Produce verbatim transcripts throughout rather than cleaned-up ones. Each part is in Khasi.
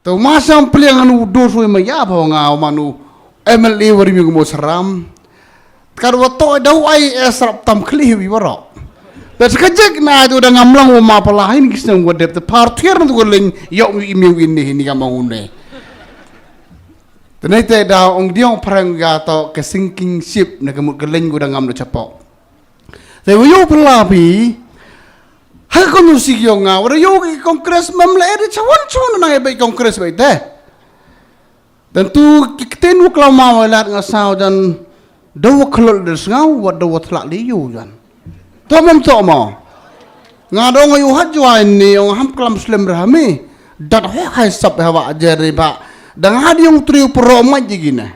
To ma sam pliang anu do sui ma ya ba nga manu M L A wari mi mo saram. Kar wa to da u I A S rap tam khli wi waro. Da ka jek na do da ngam lang wa ma pala hin ki snem wa dep te par thier na to ko leng yok mi mi wi ni ni ka ma une. Te nei te da ong diong pharang ga to ka sinking ship na ka mut ka leng go da ngam lo chapo. Te wa yo pala pi. Ha ka nu si yo nga wa yo ki Congress mam le de chawan chawan na e bai Congress bai te. Dan tu ki kten wa klau ma wa lat nga saw dan da wa khlol de sngaw wa da wa thlak li yu jan. To mam to mo. Nga dong yu hat jwa ni ong ham klam slem rah mi. Dat ho hai sap ha wa jer ni ba. Da nga di ong triu pro ma ji gina.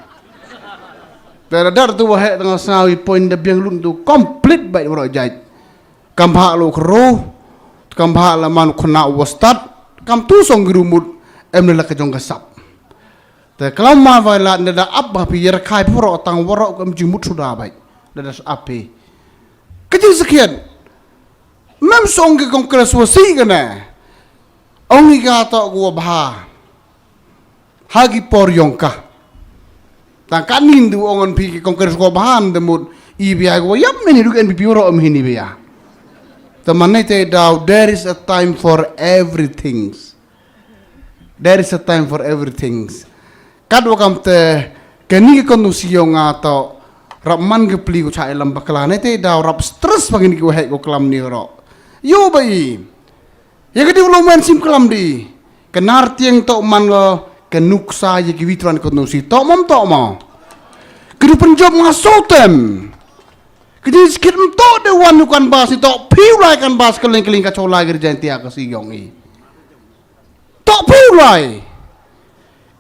Da da tu wa he da nga saw i point da biang lun tu complete bai wa jaj. Kam bha lo kro. Kam bha la man khna wa start. Kam tu song gru mut. Em le la ka jong ka sap. Te klam ma vai la ne da ap ba pi yer khai pi ro tang waro kam jing mut suda bai. Da da ap pi. Ka jing sakhian. Mem song ki Congress wa si ka ne. Ong i ka to go bha. Ha ki por yong ka. Tang ka nin du ong an pi ki Congress go bha an de mut i bia go yap men du N P P ro am hini bia. Te man ne te daw there is a time for everything. There is a time for everything. Kat wa kam te kani ki konu si yong nga to rap man ki pli ku cha ilam bakla ne te daw rap stress bagi ni ki wa hek ku klam ni ro. Yo ba i. Ya ka development sim klam di. Ka nar tiang to man lo ka nuksa ya ki witran konu si to mam to ma. Ka du penjop nga so tem. Ka di skit to de wan nu kan bas ni to piu lai kan bas keling keling ka cholai ka di jaintia ka si yong i. Tok piu lai.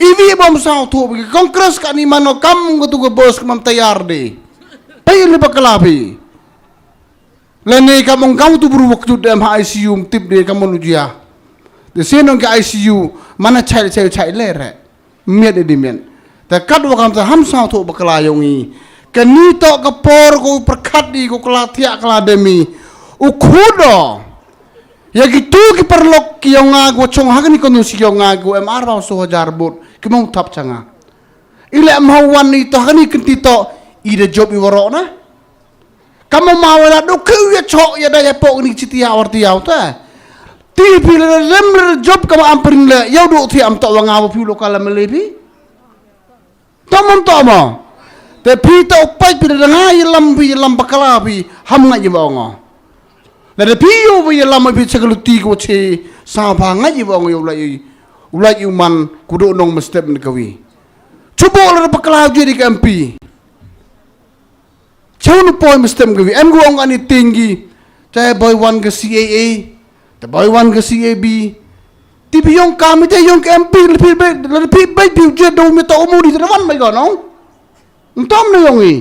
Iwi bom saw tu bagi Congress ka ni mano kam ko tu ko bos kam tayar de. Pai le bakla bi. Lane kam ong kam tu bru wak tu dem ha I C U tip de kam lu jia. De senong ke I C U mana chai chai chai le re. Miet de miet. Ta kat wa kam ta ham saw tu bakla yong i. Ka ni to ka por ko perkat di ko kla tiak kla demi. U khudo. Ya ki tu ki paralok ki yong nga ko chong ha ka ni konu si yong nga ko M R ba so hajar bot ki mong thap changa. I le am ha wan ni to ha ka ni kenti to i da job i waro na. Ka ma ma wala do ke ya chok ya da ya pok ni chiti ya warti ya ta. Ti pi le lem le job ka ma am pring le ya do ti am to wa nga wa pi lo ka la mele pi. Tomon tomo. Te pi to pai pi da nga i lam pi lam bakala pi ham nga i ba ngo. La da pi yo pi lam pi chakaluti ko che sa ba nga i ba ngo yo la i. U la i man ku do nong mestep ni kawi. Chubo la bakala ju di ka M P. Chau nu poi mestem ka wi em gu ong ani tingi. Chai boy wan ka C A A. Te boy wan ka C A B. Ti bi yong ka mi te yong ka M P le pi be le pi be pi je do mi to mu di te wan mai go nong. Ntom ne yong i.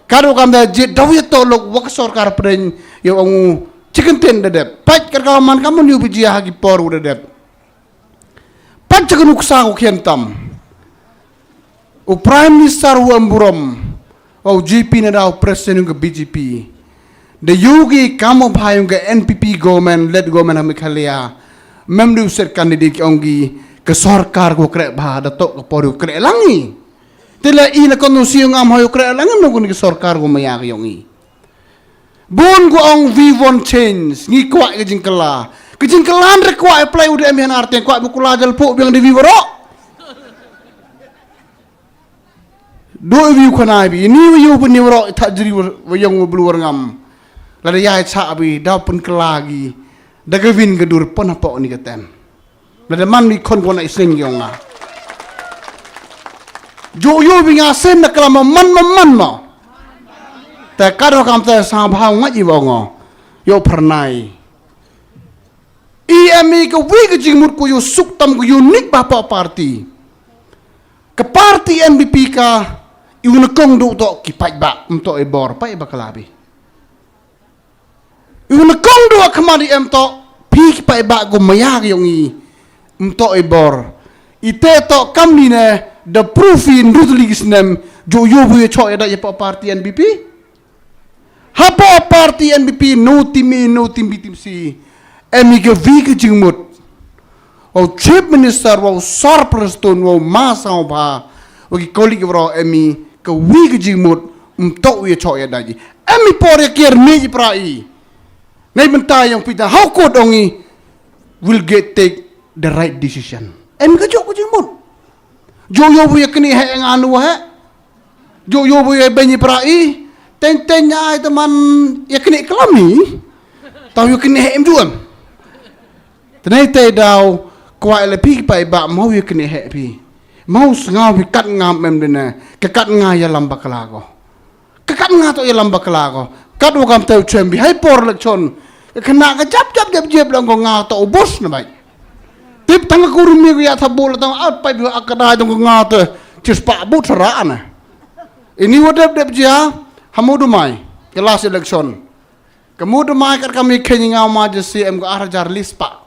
Ka do kam da je do ye to lok wa ka sorkar pren yo ong chicken ten de dep. Pat ka ka man ka mun yu bi ji ha ki por u de dep. Pat cha ka nuksa ko khian tam. U Prime Minister u em burom. Wa u J P Nadda u President ka B J P. Da yogi kam u bha yung ka N P P government, led government ha Meghalaya. Mem du set candidate ki ong ki ka sorkar ko krek bha da tok ka por u krek langi. Te la i na kono si yung am ha u krek langi no ko ni ka sorkar ko maya ka yong i. Bun ko ong we want change, ngi kwah ka jingkylla. Ka jingkylla re kwah apply U D M yan arteng kwah bu kula jal pu biang di wi waro. Do wi khana bi ni wi yu pun ni waro ta jri wa yang blu war ngam. La da ya cha bi da pun kylla gi. Da ka win ka dur pun hapo ni ka ten. Na da man mi khon ko na iseng yong nga. Jo yo bi nga sen na kala ma man ma man ma. Ta ka do kam ta sa bha nga ji ba ngo. Yo pharnai. I ami ka wi ka jingmut ko yo suk tam ko yo nik ba pa party. Ka party N P P ka i un kong do to ki paj ba um to e bor pa e ba kala bi. Yu na kong dua khmat i em to, pi ki pai ba gu maya ki yong i, em to i bor. I te to kam ni ne, the proof in du li snem, jo yo bu ye chok ya da ye pa party N P P. Ha pa party N P P, no tim i, no tim bi tim si. Em i ke vi ke jingmut. Wa u Chief Minister, wa u Sir Prestone, wa u Ma Sngewbha, wa ki colleague waroh, em i ka wi ka jingmut, um toh u ïa choh ïa dai ji. Em i por ïa kiar mi ji pra i. Nai mynta ïong pita hau kot ong i will get take the right decision. Em ka jok ka jingmut. Jok ïoh bu ïa kini heh nga nu heh. Jok ïoh bu ïa benyi pra i. Teng teng ai teman ïa kini kelam i. Tau ïa kini heh em juan. Tenai te daw kwai le phi pai ba mau ïa kini heh phi. Mau sngaw phi kat ngam em dene. Ke kat nga ïa lam bakla ko. Ka kat nga to ïa lam bakla ko. Kat wa kam te u chem bi hai por election. Ka khana ka jap jap jap jap lang ko nga to u bos na bai. Tip tang ka kurmi ko ïa thabu la tang at pai bi ak ka dai tang ko nga to. Chis pa bu thara na. Ini wa dep dep jia. Hamu du mai. Ke last election. Ka mu du mai kat kami khen nga ma je si em ko ar hajar lis pa.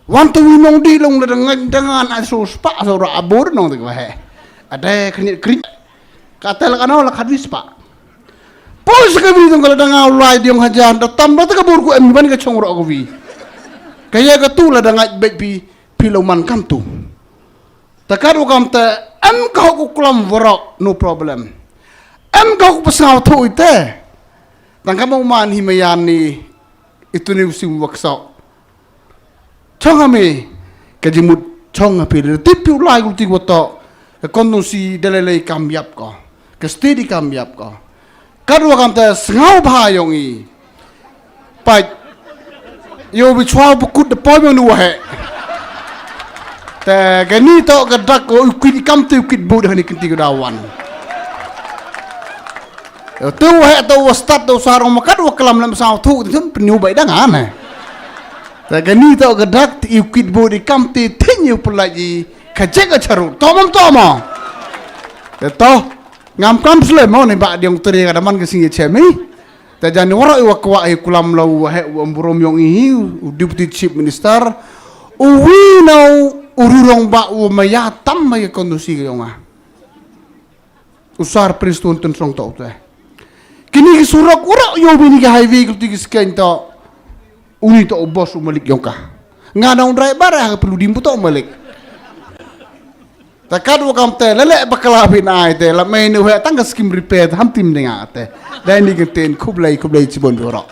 Wan tu wi nong di long le dengan dengan ai su spa su ra abur nong de ko he. Ada khnit kri. Ka tel ka no la khat wi spa. Pol se ka wi dong ka la dang au lai diong hajan da tam da ta ka bur ku em ban ka chong ro ko wi. Ka ya ka tu la dang ai bej pi pi lo man kam tu. Ta ka ru kam ta em ka hok u klam wara no problem. Em ka hok u pasngaw thu ite. Tang ka mo man hi mayan ni itu ni usim waksa. Chong ami ka jimut chong api le tip piu lai gulti wato. Ka kondusi dalele kam yap ko. Ka steady kam yap ko. Ka dua kam ta sngaw bha yong i. Pait. Yo bi chwa bu kut de pom yong nu wahe. Te gani to ka dak ko ukit kam te ukit bu de hani kinti ko dawan. Yo tu wahe to wa start to sarong makat wa kalam lam saw thu tu penu bai dangan eh. Te gani to ka dak ti ukit bu de kam te tin yu pelai i ka jek ka charu. Tomam toma. Te to ngam kam sle mo ni ba diong teri ka daman ka singi chemi. Te jan wara iwa kwa i kulam lo wa he wa burom yong i hi u deputy chief minister. U wi nau u rurong ba u maya tam mai kondusi yong a. U Sir Prestone tun song to te. Kini ki surok wara yo bini ki highway ki tu ki sken to. Uni to u bos u malik yong ka. Nga nong driver ha ka pelu dim to u malik. Ta ka dua kam te lele bakla bin ai te la mai nu he tang ka skim repair ham tim dinga te. Dai ni kin ten khublai khublai chibon doro.